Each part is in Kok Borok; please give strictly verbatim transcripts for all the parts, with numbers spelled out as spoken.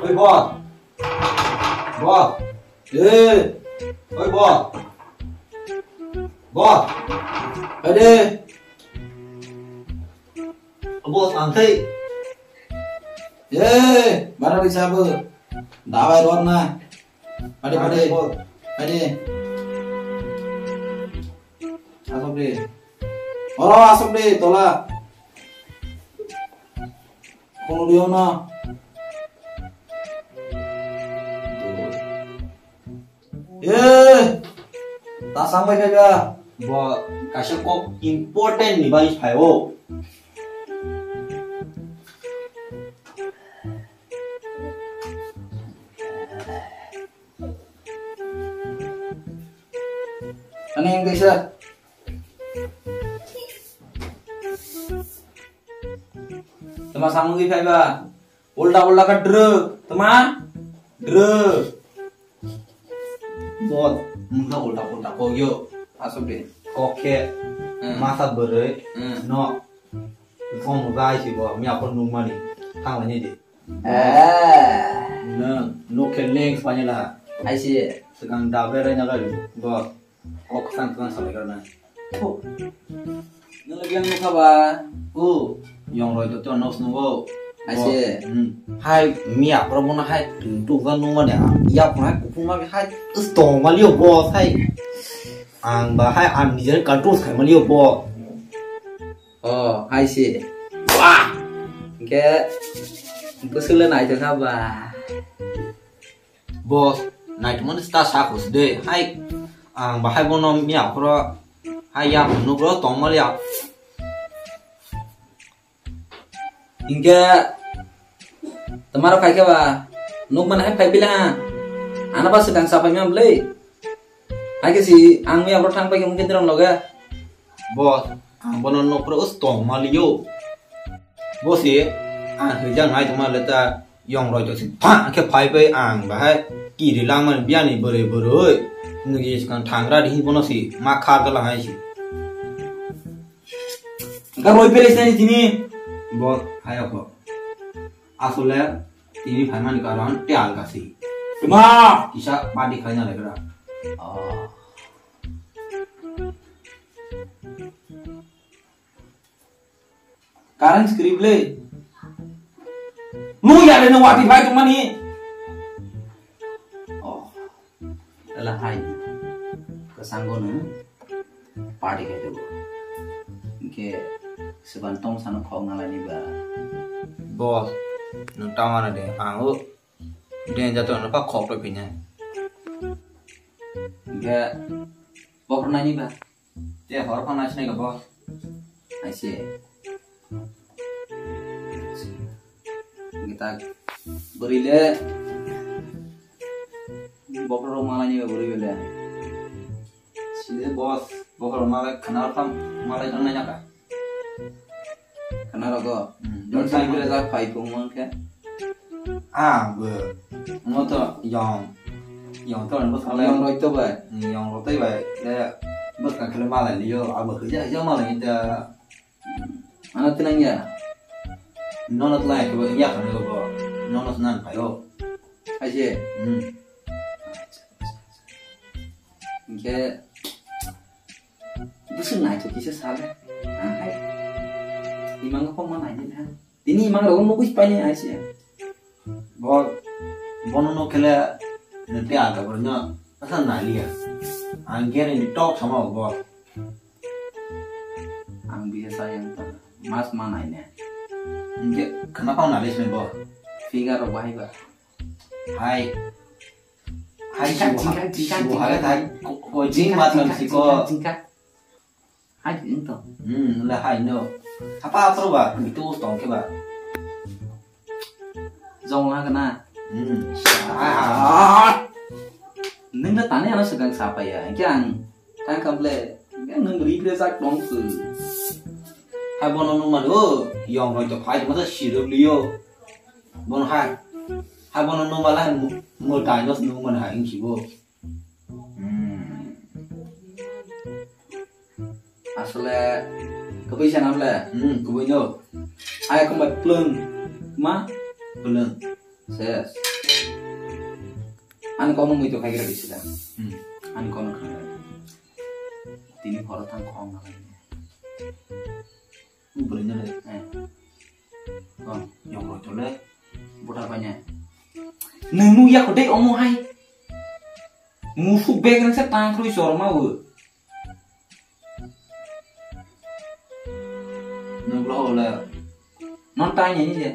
Oi, boss. Boss. Eh. Oi, boss. Boss. Ade. Boss, ang thai. Eh, bara di sabu. Dawai rot na. Pade, pade. Boss. Pade. Asok de. Oro asok de, tola. Kono diyo na. Eh, ta sampai kaya. Bo kaisa kok important ni bai phai o. Ani yang kaisa. Tama samung di phai ba. Ulta ulta ka dre, tama? Dre. Bol, mungsa ulta ulta kok yo. Asok de. Kok khe, hmm, masa bwrwi, hmm, no. Kok mungsa ai si bo, mi apor nung mani. Thang lai ni di. Eh. No, no khe leng spanya la. Ai si. Sekarang da berai na kali. Bol. Kok kwchang kwchang salai rw nai. Nang lagi yang nukha ba? O, yong roi to to nos nugo. Aise. Hmm. Hai, mi aphro bono hai, tu tu ga nung mane, ya phro hai, kupung ma hai, stong ma liyo bo hai. Ang ba hai, ang nijer control khai ma liyo bo. Oh, hai se. Wah. Ke, bwswk le naithok kha ba. Boss, naitugmani ta sa kho de. Hai, ang bahai bono miya khoro, hai ya nugro tongmali ya. Hinkhe, tomaro khai khe ba, nukmani hai phai bila ha. Ana ba swkang sa phai ma bwlwi. Hai khe si, ang miya khoro thang pai khe mungkin terang loge. Boss, ang bono nukro us tongmali yo. Bosi, ang hwijak nai tongma le ta yong roi to si pha khe phai pai ang bahai kiri langmani biyani bwrwi bwrwi. Nigi swkang thangra di bono si ma khar gala hai si. Ga roi pele sai tini. Bo hai ko. Asole tini phaimani karon te alga si. Ma kisa padi khaina legra. Oh. Current script le. Lu ya le no wati bai tong mani. Oh. Ela hai. Kasango no. Party kai to. Ke seban tong sano khok nalai ni ba. Boss, nung tama na de. Ang o. Den jato no pa khok to pina. Ke. Bok nai ni ba. Te hor phano sinai ka bo. Aise. Kita beri le. Bokro malai ni beri le. Sini bos, bokro malai khana tham malai nang nai ka. Khana rogo. Hmm, don sai beri le jak pai pung mang khe. Ah, be. Mo to yong. Yong to bo sale. Yong roi to bai. Hmm, yong roi to bai. Le bos ka khle malai liyo, abo hija hija malai ni ta. Ano tinang ya. Nono tlai ke ya kan lo bo. Nono nan payo. Aje. Hmm. Ke busu nai to kisa sale. Nang hai. Imang ko ma nai ni ha. Tini imang rogo nugui paini aise. Bo, bono no kele ne te aga bo no asa naliya. Ang gere ni tok sama bo. Ang bisa sayang ta. Mas ma nai ne. Nge kenapa nalis ne bo? Figure ro bahai ba. Hai. Hai, jingkha, si jingkha, bo, jingkha, hai, jingkha, hai, ko, ko, jing jingkha, mat jingkha, si ko. Jingkha, jingkha. Hai, jing to. Hmm, le hai no. Apa apa ba, itu tong ke ba. Jong la kana. Hmm. Ah. Nung na tani ano segang sapa ya. Kya ang. Tang kam le. Kya nung ri bre sak tong tu. Hai bono nung mano, yong roi to phai masa sirok liyo. Bono hai, hai bono nung mala mo tai nos nung mano hai ingsi bo. Asole, kubui sana bole. Hmm, kubui no. Hai kumbai plung ma plung. Ses. Ani kono mui to khai kira bisida. Hmm. Ani kono khai. Tini horo thang khong na. Bwrwi no le. Eh. Bang, yong roi to le. Buta banya. Nung nu ya kudai omo hai. Musu bag nang se tang kroi chorma wo. Nung lo le. Non tai ni ni le.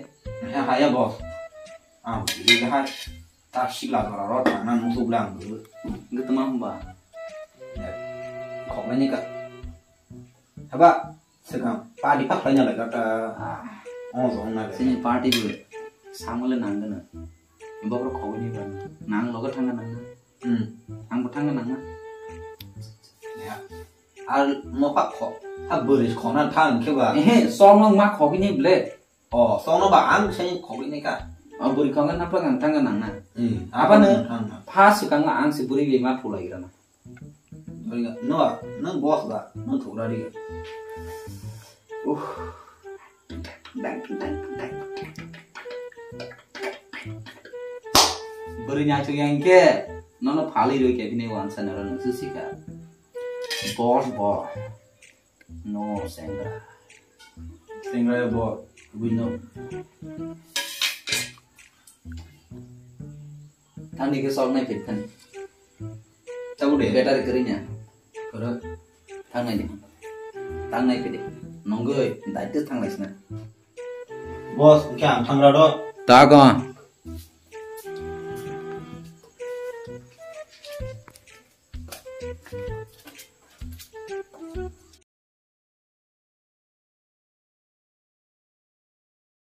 Ya ha ya boss. Ah, ini ha. Ta sila kara ro ta na musu blang bu. Ngetma hamba. Khok ni ka. Haba, sekarang padi pak tanya lagi kata. Ah. Oh, zong na. Sini party bu. Samole nang gana. Bokro khogwi ni ba. Nang loge thangna nang na. Hmm. Ang bo thangna nang na. Ya. Ar mo pak kho. Ha bwrwi khona thang khe ba. Ehe, song nang ma khogwi ni ble. Oh, song no ba ang sai khogwi ni ka. Oh, bwrwi khogwi na pak ang thangna nang na. Hmm. Apa ne? Thang na. Pha swkang ang se bwrwi le ma thulai gra na. Doriga, no, no boss ba, no thura diga. Uh. Bwrwi naituk yang ke, nono phalwi roi ke bini wansa naro nungsu sika. Boss bo. No, sengra. Sengra bo, we know. Thani ke sok nai phet thani. Tabu de. Battery kering ya. Koro. Thang nai di. Thang nai phet de. Nongoi, dai te thang lai sna. Boss, kya thang ra do? Ta ko.